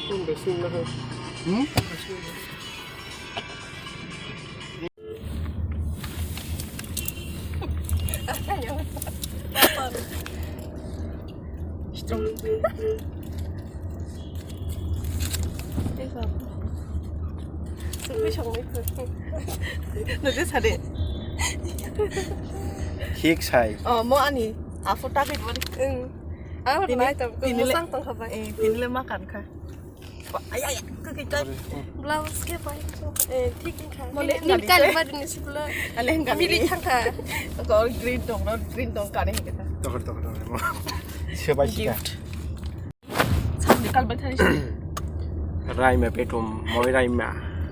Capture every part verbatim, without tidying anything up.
Hmm? Nede sade. Hik sai. Oh, mo ani. Apo ta ke. Ang. Ang tini, tini le, tong kha bai. Eh, tini le ma kan kha. Ay, ay, kaki kai. Blouse ke pai. Eh, thik kha. Mole, nin kali kali. Ba dini sibla. Ale hengkali. Mili thang kha. Ko green tong, no green tong kare hengkali. Tokar, tokar, tokar. Sebai sika. Gift. Samni kalbai thani. Raima petum, moi raima.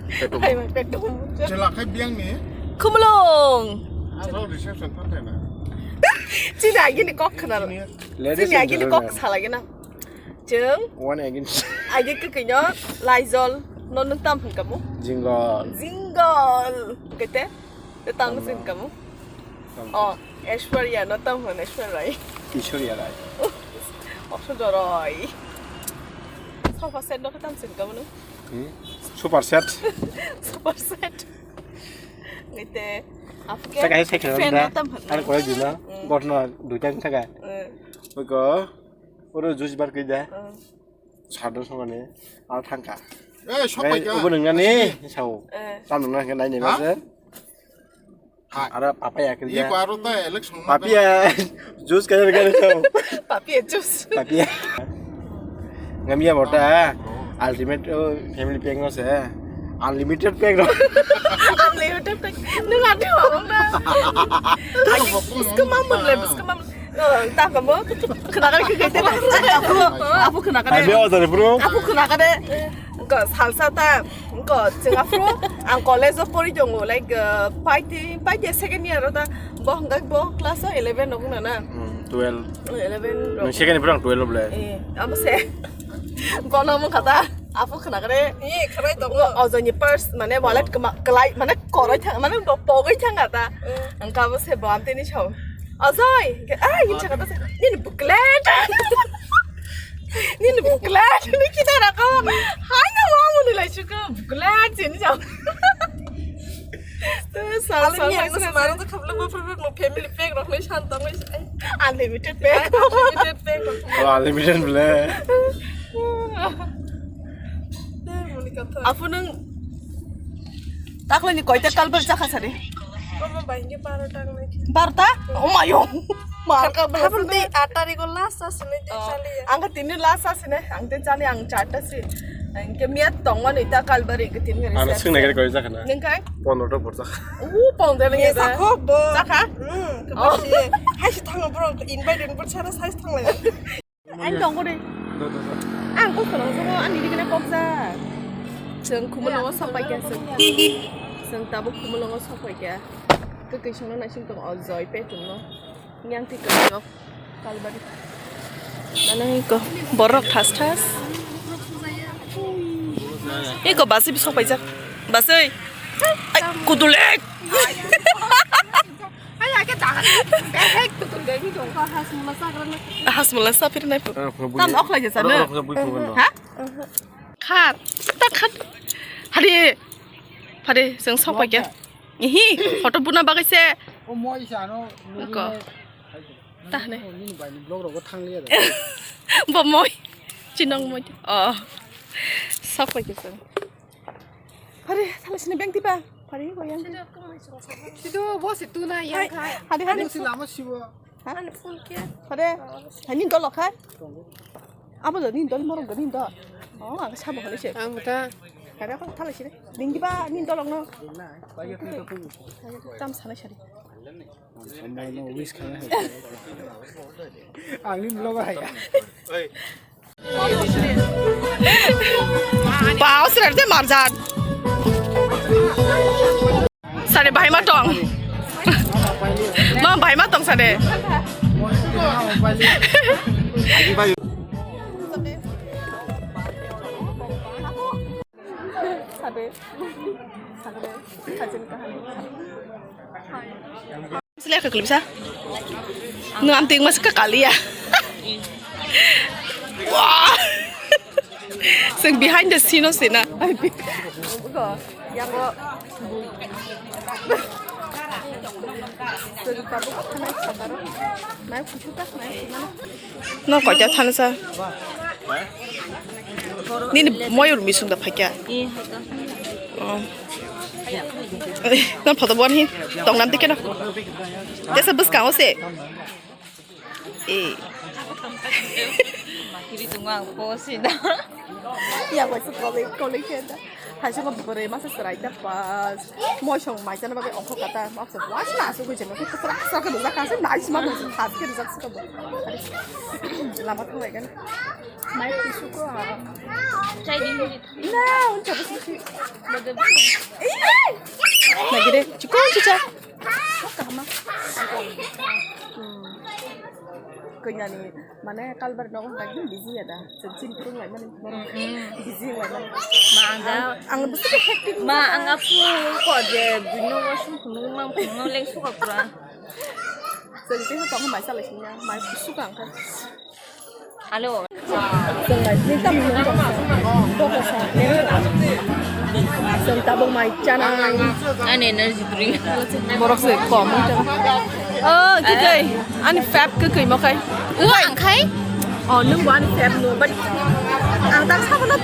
Petum. Raima petum. Chela khai biang ni. Khumulung. Aro reception thang thai na. Chini agini kok khna. Ladies and gentlemen. Chini agini kok salagina. Chwng. One again. Agi kwkwi no Laizol no nung tam hwn kamu? Jingol. Jingol. Kete? Te tam sin kamu? Tam. Oh, Aishwarya no tam hwn Aishwarya Rai. Aishwarya Rai. Oso doroi. Sofa set no tam sin kamu no? Hmm? Super set. Super set. Ngite. Apke. Saka hai sekhe fan no tam hwn. Ar koi dina. Hmm. Gotno duita saka. Hmm. Oiko. Oro juice bar kida. Hmm. Sardo songani al thangka. Eh, sok pai ka. Ubo nungnani sao. Eh. Tam nungna ke nai ni mase. Ha? Ara papaya ke. Ye ko aro ta election. Papaya juice ka ke sao. Papaya juice. Papaya. Ngamia bota ultimate, oh, family pack no se. Unlimited pack no. Unlimited pack. Nung ati wala na. Ai, biskam mamul le, biskam mamul. Tangkamo, khwnakari khwkhe te. Apo khwnakari. Abi ojani bro. Apo khwnakari. Ko salsa ta, ko chwng aphuru ang college o pori tongo, like, uh, paiti, paiti second year o ta, bo hwnkha bo class o eleven rok wngna na. Hmm, twelve. Eleven rok. Nung second year o ang twelve le. Eh, amo se. Bono mung kata, apo khwnakari. Eh, khwnai tongo. Ojoni purse, mane wallet kwma, kwlai, mane koroi thang, mane pogoi thang kata. Eh. Ang kabo se bo amtini sao. Ojoi, ah, yun chaka ta, nini booklet. Nini booklet, nini kita rako. Hai na wa muni lai chuka booklet sini jam. Sal sal yang semaro tu khapla mo family pack rok ni santong ni. Unlimited pack. Unlimited pack. Oh, unlimited ble. Apo nung taklai ni koita kalbar chakha sari? Mama bai hingke barota wngnai khe. Barota? Oh my God. Mar ka bela. Habang di aat tarikh o last asini di chali ya. Ang ka tini last asini, ang te chali ang charta si. Ang ke miat tong mani ta kalbari ke tini hari. Ano sing nagari koi chakha na? Neng kai? Pondro to bor chakha. Uh, pondro neng ya. Sakho bo. Chakha? Hmm, kebasi. Hai si thango bro, invite dun bor chara size thanglai. Ang tong kore. Ang kok kono sobo ani dikene kok ja. Chwng Khumulwngo sok pai kha chwng. Chwng tabuk Khumulwngo sok pai kha. Kwkwi songno naising tong o joi petum no. Yang ti kwkwi o kalbari. Nana iko borok thas thas. Iko basi sok pai jak. Basi. Ai kudulek. Hai, hai, ke jangan. Behek, betul, behek, betul. Kau khas mula sagra na. Khas mula sapir nai pu. Tam ok lagi sana. Ha? Khat. Tak khat. Hari. Hari, seng sok pakai. Ihi, foto buna bagai se. O moi sa no. Ko. Tah ne. Ni bai ni blog rogo thang liya. Bo moi. Chinong moi. Oh. Sok pakai seng. Pare, thala sini beng tiba. Pare, ko yang. Sido, bo si tu na yang khai. Hade, hade. Ani si lama siwa. Ha? Ani phone ke. Pare, hani dolo khai. Abo do ni dol morong do ni do. Oh, ang sabo hale se. Ang buta. Kada ko thala sini. Ding tiba ni dolo no. Tam sana sari. Ang ni dolo hai. Pao srep de marjan. Sare bahai ma tong. Ma bahai ma tong sare. Sare. Sare. Hajin kahani. Sila ka klip sa? Nang am ting mas ka kaliya. Wah. Chwng behind the scene o sina. Go. Yago. Chwng tabuk thanai sabaro. Mai kuchuka, mai kumana. No, koita thansa. Nini moyur misung da phakya. Eh, haka. Oh. No, photo bon hi. Tong nam dikena. Desa bus ka ose. Eh. Makiri tungwa ang po sida. Ya, wai sa kolek, kolek kenda. Hai sa ko bore masa serai ta pas. Moisong mai sana bagai ongkho kata. Masa was na su ko jema. Ko sera sa ko da ka sa nai sima ko sa ke da sa ko. Lama thang lai kan. Mai kusu ko. Chai di. Na, un cha bus. Lagi deh. Chikon chicha. Kahama. Kanyani, mane kalbar nogo hwnka khe busy ya da. Chwng chini phwrwng lai mani. Busy lai mani. Ma ang da. Ang, ang bwswk hectic. Ma ang apu ko je buino washroom phunukma phunukno leng suka pura. Chwng tei tong mai salai sini mai suka ang kha. Hello. Chwng bai sini tam nung tong. Boko sa. Chwng tabuk mai chanai. Ani energy drink. Borok se kom. Oh, kitai. Ani fab ke kai mo kai. Wa ang khai? Oh, nung wa ani fab no, but ang tak sa mana?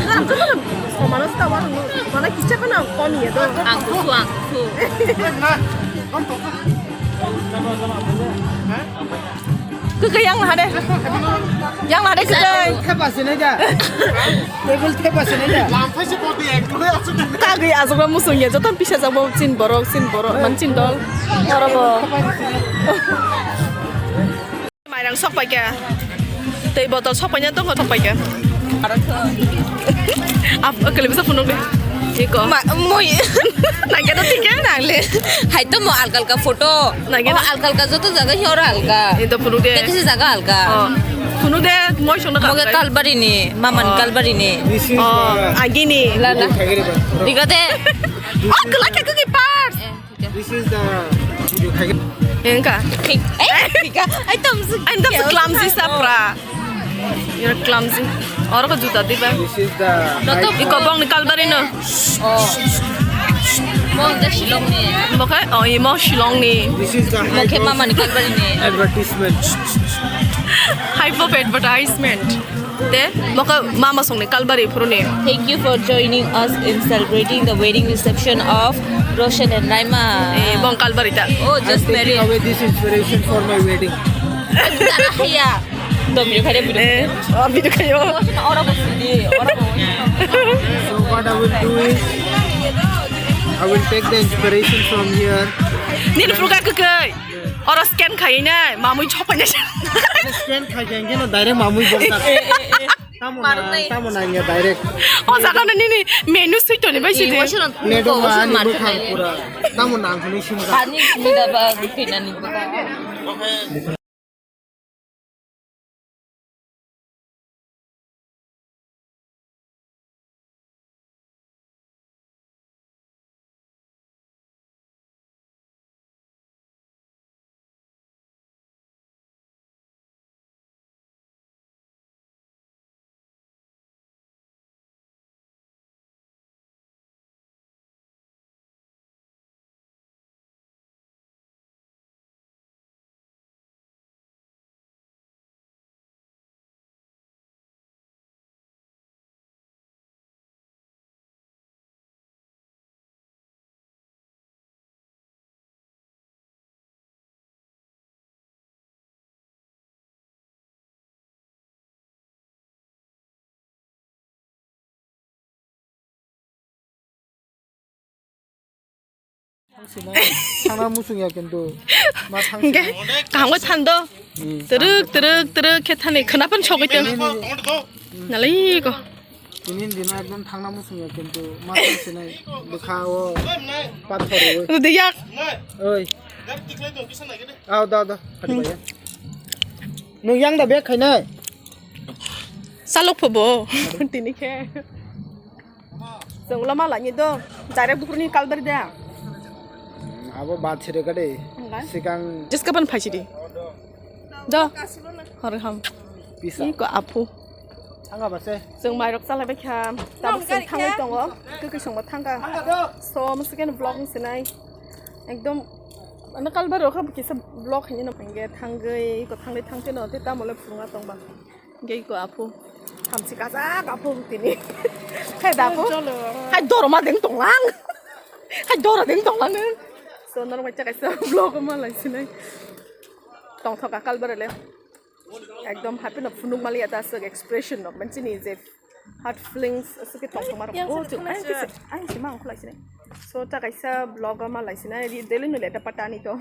Ang tu mana? Mana sa wa nung. Mana kicha kana kom ya do. Ang tu ang tu. Kwkwi yang laha de. Yang laha de kwkwi. Thepa sinai da. Table thepa sinai da. Kagwi aswkno musung ya, joto pisa jabo chin borok, chin borok, man chin dol. Oro bo. Mairang sok paikha. Tei botol sok paina tongo sok paikha. Ap, kali bisa phunuk de. Iko. Ma, moi. Nangke to thik ya? Nangle. Hai to mo alka alka photo. Nangke. Oh, alka alka joto jaga hi oro alka. Ito phunuk de. Tekisi jaga alka. Oh. Phunuk de, moi songna. Moge kalbari ni, maman kalbari ni. This is, oh, the agini. La la. Diga de. Oh, kelak ke ki part. This is the video. Engka. Thik. Eh, thik. Ai tam su. Ai tam su clumsy sapra. You're clumsy. Oro ko juta diba. This is the. Iko bong ni kalbari no. Oh. Mo the Shillong ni. Mo khe, oh, imo Shillong ni. This is the. Mo khe mama ni kalbari ni. Advertisement. Hype of advertisement. Te, moka mama songni kalbari phuruni. Thank you for joining us in celebrating the wedding reception of Roshan and Raima. Eh, bong kalbari ta. Oh, just married. I'm taking away this inspiration for my wedding. Dara haya. Dom yo kare video. Eh, oh, video kayo. Roshan ora bosidi, ora bosidi. So what I will do is, I will take the inspiration from here. Nini phuka kwkwi. Oro scan khaina, mamui chokpaina. Scan khai khai khe no direct mamui bongkha. Tamo na, tamo na ya direct. O jaga no nini menu suito ni bai sidi. Nedo ma ani bukhang pura. Tamo nang hwnwi simkha. Ani ni da ba khaina ni ba. Thangna muchung ya kintu. Ma thang. Hingke kaham khe thando. Hmm. Twrwk, twrwk, twrwk khe thani khwnapan sogwi tong. Nini, nini. Nalai ko. Tini dino ekdom thangna muchung ya kintu ma thang sinai bwkha o pathor o. Rwdi yak. Oi. Aw da da. Phati baya. Nung yang da bek khainai. Salok phobo. Tini khe. Chwng ulo ma laini do, direct bukurni kalbari da. Hmm, abo baat sire kade. Hwnga? Sikang. Jiska ban phaisidi. Do. Hor ham. Pisa. Iko aphu. Thanga ba se. Chwng mairok chalaibai kha. Tabuk chwng thangwi tongo. Kwkwi songbo thangkha. Thanga do. So, mosokeno vlog wng sinai. Ekdom, ano kalbar rok kisa vlog hinwi no hwnkhe thangwi, ko thangwi thangtino, tei tamo le phunga tongba. Hwnkhe ko aphu. Thamchi kajak aphu tini. Hai da aphu. Hai doroma deng tonglang. Hai dora deng tonglang. So, norok bai kaisa vlog ma lai sinai. Tongthok a kalbar le. Ekdom happy no phunuk mali ata aswk expression no, man chini je heart feelings aswk ke tong tong maro. Yang Oh, sini tu, khulai ai, sini. Kisi, ai, sima ang khulai sini. So, ta kaisa vlog ma lai sini, di daily no le ta patani to.